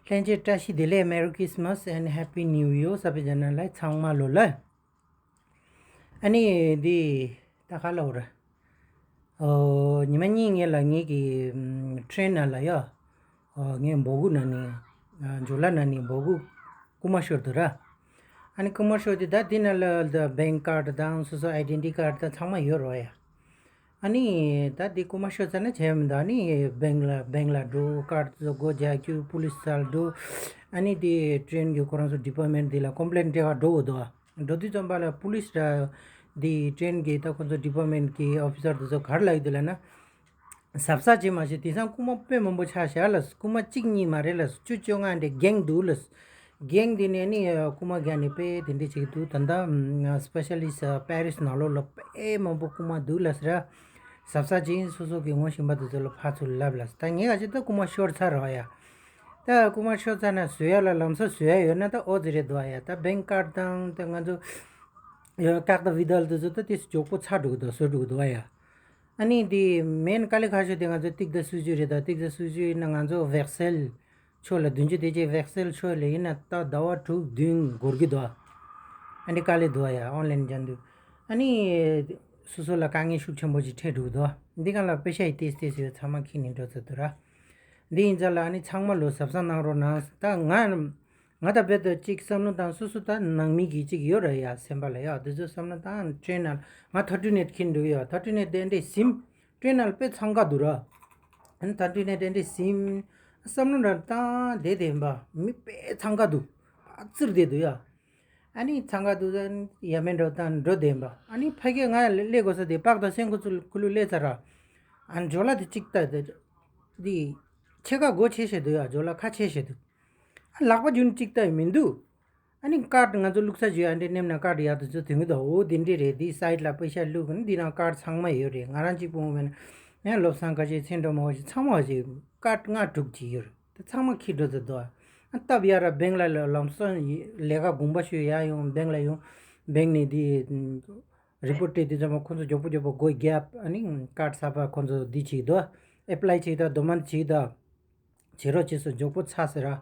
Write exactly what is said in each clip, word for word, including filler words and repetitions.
ལྷན་རྒྱས་བཀྲ་ཤིས་བདེ་ལེགས། Merry Christmas and Happy New Year. ས་པི་ཇ་ན་ལ་ཚང་མ་ལོ་ལ། ཨ་ནི་འདི་ད་ག་ལ་འོ་ར། ཨོ་ཉི་མ་གཉིས་ངེད་ལ་ངེད་ཀྱི་ཨམ་ཊེ་རེན་ནང་ལ་ཡ། ཨོ་ངའི་འབོག་གུ་ན་ནི་ཨ་འཇོ་ལ་ན་ནི་འབོག་གུ་རྐུ་མ་ཤོར་འདུག་ར། ཨ་ནི་རྐུ་མ་ཤོར་དུས་ད་འདི་ན་ལ་ད་bank card་དང་སོ་སོ་identity card་དང་ཚང་མ་ཡོད་རོ་ཡ། ཨ་ནི་ད་འདི་རྐུ་མ་ཤོར་ཚར་ན་བྱས་མི་འདུག་ཨ་ནི་bank་ལ་bank་ལ་འགྲོ། card་དེ་ཚོ་སྒོ་རྒྱག་རྒྱུ། police་ལ་འགྲོ། ཨ་ནི་དེ་ཊེ་རེན་གྱི་ཁོ་རང་ཚོ་department་དེ་ལ་complaint་སྤྲད་ག་འགྲོ་དགོས་འདུག་འགྲོ་དུས་ཙམ་པ་ལ་police་ར་དེ་ཊེ་རེན་གྱི་ད་ཁོ་ཚོ་department་གྱི་officer་དེ་ཚོ་ག་རེ་ལབ་ཡོད་འདུག་ལབ་ན། གཟབ་གཟབ་བྱེད་མ་བྱེད། དེང་སང་རྐུ་མ་དཔེ་མང་པོ་ཆགས་ཤག་ལ། རྐུ་མ་གཅིག་གཉིས་མ་རེད་ལ། བཅུ་བཅོ་ལྔ་འདྲ་gang་འདུག་ལ། gang་དེ་ནས་ནི་རྐུ་མ་རྒྱག་ནས་དཔེ་དེ་འདྲ་བྱེད་ཀྱི་འདུག་ད་ལྟ་specially་Paris་ནང་ལོགས་ལ་དཔེ་མང་པོ་རྐུ་མ་འདུག་ལ་ཟེར། གཟབ་གཟབ་བྱེད། སོ་སོ་གི་ངོ་ཤེས་པ་དེ་ཚོ་ལ་ཕར་ཚུར་ལབ་ལ། ད་ངས་ག་ཅི་ད་རྐུ་མ་ཤོར་ཚར་རོ་ཡ། ད་རྐུ་མ་ཤོར་ཚར་ན་བཟོ་ཡ་ལ་ལམ་སང་བཟོ་ཡ་ཡོད་ན་ད་ཨོ་ཙི་རེད་འདུག་ཡ། ད་bank card་དང་ད་ང་ཚོ་carte vitale་དེ་ཚོ་ད་དེ་མགྱོགས་པོ་ཚར་འགྲོ་གི་འདུག་བཟོ་འགྲོ་གི་འདུག་ཡ། ཨ་ནི་དེ་main་དཀའ་ལས་ཁག་ཤོས་དེ་ང་ཚོ་ཏིག་ཏ་སུ་ཇུ་རེད། ད་ཏིག་ཏ་སུ་ཇུ་ཡིན་ན་ང་ཚོ་vaccine་ཆོག་ལ་བདུན་ཅུ་དེ་ཅེ་vaccine་ཆོག་ལ་ཡིན་ན་ད་ཟླ་བ་དྲུག་བདུན་འགོར་གི་འདུག་ཨ་ནི་དཀའ་ལས་འདུག་ཡ། online་རྒྱག་འདུག་ཨ་ནི་སོ་སོ་ལ་དཀའ་ངལ་ཤུགས་ཆེན་པོ་ཅིག་འཕྲད་འགྲོ་གི་འདུག་འདི་གང་ལ་པེ་ཤ་ཡི་ཏེས་ཏེས་ཡོད་ཚང་མ་ཁྱེར་ནས་འགྲོ་ཚར་འདུག་ར། འདི་ཡིན་ཙང་ལ་ཨ་ནི་ཚང་མ་ལོ་གཟབ་གཟབ་གནང་རོགས་གནང་། ད་ང་ང་ད་རྦད་དེ་གཅིག་བསམ་བློ་བཏང་། སོ་སོ་ད་ནང་མི་གི་གཅིག་ཡོད་ར་ཡ། སེམས་པ་ལ་ཡ་དེ་ཚོ་བསམ་བློ་བཏང་། ཊེ་རེན་ནང་ང་ཐ་ཊུ་ནེཊ་ཁྱེར་འགྲོ་གི་ཡོད། ཐ་ཊུ་ནེཊ་དེ་འདྲས་ཟིན། ཊེ་རེན་ནང་དཔེ་འཚང་ཁ་འདུག་ར། ཨ་ནི་ཐ་ཊུ་ནེཊ་དེ་འདྲས་ཟིན། བསམ་བློ་འདྲ་བཏང་བསྡད་དེ་ཡིན་པ། མི་དཔེ་འཚང་ཁ་འདུག་ཨ་ཙིར་བསྡད་འདུག་ཡ། ཨ་ནི་འཚང་ཁ་འདུག་ད་ཡ་མེད་འགྲོ་བཏང་འགྲོ་བསྡད་ཡིན་པ། ཨ་ནི་ཕ་གིར་ང་ལ་སླེབས་དགོས་ས་དེ་པག་དང་སེན་ཁུ་ཚུར་ཁུ་ལུ་སླེབས་ཚར་ར། ཨ་ནི་ཇོ་ལ་དེ་གཅིག་ལྟ་དེ། དེ་ཕྱེད་ཀ་སྒོ་ཕྱེ་བཞག་འདུག་ཡ། ཇོ་ལ་ཁ་ཕྱེ་བཞག་འདུག་ཨ་ལག་པ་རྒྱུན་གཅིག་ལྟ་ཡི་མི་འདུག་ཨ་ནི་ཀར་ང་ཚོ་བླུགས་ས་བརྗོད་ཨ་འདྲེ་ནེམ་ན་ཀར་ཡག་དུ་ཚོ་དོན་གི་དོ། འོ་དེ་འདྲེ་རེད། དེ་སའིད་ལ་པེ་ཤ་བླུགས་ནི་འདི་ནང་ཀར་ཚང་མ་ཡོད་རེད། ང་རང་གཅིག་པོ་མེད་ན་ཡང་བློ་བཟང་ཁ་ཤས་མཚན་སྒྲོལ་མ་བ་ཞིག་ཚང་མ་བ་ཞིག་ཀར་ལྔ་དྲུག་ཅིག་ཡོད་རེད། དེ་ཚང་མ་ཁྱི་འགྲོ་ཚོ་དོ། ཨ་སྟབས་ཡག་ར་བེང་ལ་ལ་ལམ་སང་ལས་ཀ་དགོངས་པ་ཞུ་ཡ་ཡོང་བེང་ལ་ཡོང་། བེང་ནས་དེ་རི་པོར་ཊི་སྤྲད་དུས་ཚང་མ་ཁོང་ཚོ་མགྱོགས་པོ་མགྱོགས་པོ་སྒོ་བརྒྱབ། ཨ་ནི་ཀར་གསར་པ་ཁོང་ཚོ་འདི་བྱེད་དོ། ཨེ་པ་ལའི་བྱེད་དོ། དོ་མན་བྱེད་དོ། བྱེད་རོགས་བྱེད་སོ་མགྱོགས་པོ་ཚར་ཟེར་ར།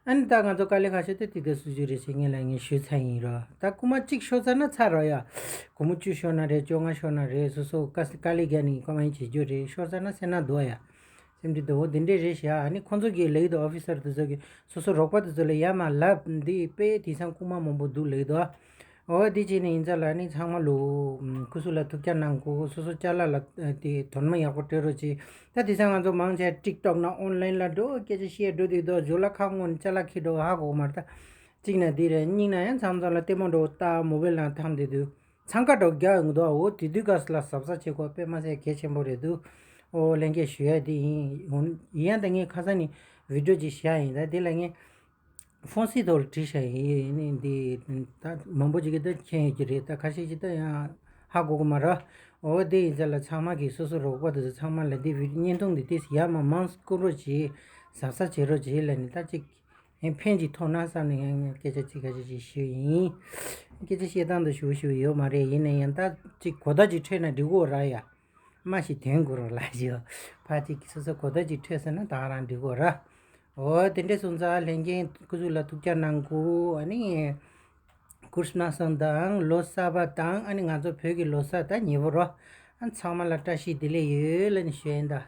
ཨ་ནི་ད་ང་ཚོ་དཀའ་ལས་ཁག་ཤོས་དེ་ཏིག་ཏ་སུ་ཇུ་རེད་ཟེར་ངེད་ལ་ངས་ཞུས་ཚར་ཡིན་ར། ད་རྐུ་མ་གཅིག་ཤོར་ཚར་ན་ཚར་རོ་ཡ། སྒོར་མོ་བཅུ་ཤོར་ན་རེད། བཅོ་ལྔ་ཤོར་ན་རེད། སོ་སོ་དཀའ་དཀའ་ལས་རྒྱག་ནས་ཀོ་མ་ཡིན་བྱེད་རྒྱུ་རེད། ཤོར་ཚར་ན་སེར་སྣ་འདུག་ཡ། སེམས་འདི་འདུག་འོ་དེ་འདྲས་རེད་ཤག་ཨ་ནི་ཁོང་ཚོ་གིས་ལེགས་འདུག་ཨོ་ཕི་སར་དེ་ཚོ་གིས་སོ་སོ་རོགས་པ་དེ་ཚོ་ལ་ཡ་མ་ལབ་འདི་དཔེ་དེང་སང་རྐུ་མ་མང་པོ་འདུག་ལེགས་འདུག་འོ་དེ་བྱས་ནས་ཡིན་ཙང་ལ་ནི་ཚང་མ་ལོ་སྐུ་གཟུགས་ལ་ཐུགས་ཅག་གནང་དགོས། སོ་སོ་ཅ་ལག་ལ་དེ་དོ་སྣང་ཡག་པོ་སྤྲད་རོགས་གྱིས། ད་དེང་སང་ང་ཚོ་མང་ཆེ་ཊིག་ཊོག་ནང་ཨོན་ལན་ལ་འགྲོ་སྐད་ཆ་བཤད་འགྲོ་དུས་དོ་ཇོ་ལ་ཁ་སྔོན་ཅ་ལག་ཁྱེར་འགྲོ་ཧ་གོ་མ་རེད། ད་གཅིག་ན་འདི་རེད། གཉིས་ན་ཡང་མཚམས་མཚམས་ལ་ལྟད་མོ་འགྲོ་ལྟ་མོ་བེལ་ནང་འཐམ་བསྡད་དུས། འཚང་ཁ་འགྲོ་རྒྱག་ཡོང་འདུག་འོ་དེ་དུས་སྐབས་ལ་གཟབ་གཟབ་བྱེད་དགོས་དཔེ་མ་ཚད་གལ་ཆེན་པོ་རེད་འདུག་འོ་ལན་སྐྱེལ་ཞུ་ཡ་དེ་ཡིན། ཡིན་ཡང་ད་ངས་ཁ་སང་ནས་བི་ཌིའོ་ཅིག་བཞག་ཡིན། ད་དེ་ལ་ངས་ཧྥོན་སི་ཐོག་ལ་བྲིས་བཞག་ཡིན། ཡིན་ནའི་འདི་ད་མང་པོ་ཅིག་གིས་ད་མཁྱེན་ཡོད་ཀྱི་རེད། ད་ཁ་ཤས་ཅིག་ད་ཡང་ཧ་གོ་གི་མ་རེད། འོ་དེ་ཡིན་ཙང་ལ་ཚང་མ་གིས་སོ་སོ་རོགས་པ་དེ་ཚོ་ཚང་མ་ལ་འདི་བི་ཌིའོ་བརྙན་ཐུང་འདི་ཏིས་ཡར་མར་མང་བསྐུར་རོགས་གྱིས། གཟབ་གཟབ་བྱེད་རོགས་གྱིས་ལབ་ནས་ད་ཅིག་ཡང་ཕན་ཅིག་ཐོགས་ན་བསམ་ནས་ཡང་སྐད་ཆ་ཅིག་ཁ་ཤས་ཅིག་ཞུས་ཡིན། སྐད་ཆ་བཤད་སྟངས་དང་ཞུ་ཞུ་ཡོད་མ་རེད། ཡིན་ན་ཡང་ད་ཅིག་གོ་བརྡ་ཅིག་འཕྲོད་ན་འགྲིག་གོ་ར་ཡ། མ་ཞིག་དོན་གོ་རོགས་ལ་ཞུ། ཕ་ཅིག་སོ་སོ་གོ་བརྡ་ཅིག་འཕྲོད་སོང་ན་ད་ག་རང་འགྲིག་གོ་ར། འོ་དེ་འདྲས་སོང་ཙང་ལྷན་རྒྱས་སྐུ་གཟུགས་ལ་ཐུགས་ཅག་གནང་གོ་ཨ་ནི་ཁུ་སི་མ་སི་དང་ལོ་གསར་པ་དང་ཨ་ནི་ང་ཚོ་བོད་ཀྱི་ལོ་གསར་ད་ཉེ་བོ་རོ། ཨ་ཚང་མ་ལ་བཀྲ་ཤིས་བདེ་ལེགས་ཡོད་ལ་ནི་ཞུ་ཡིན་ད།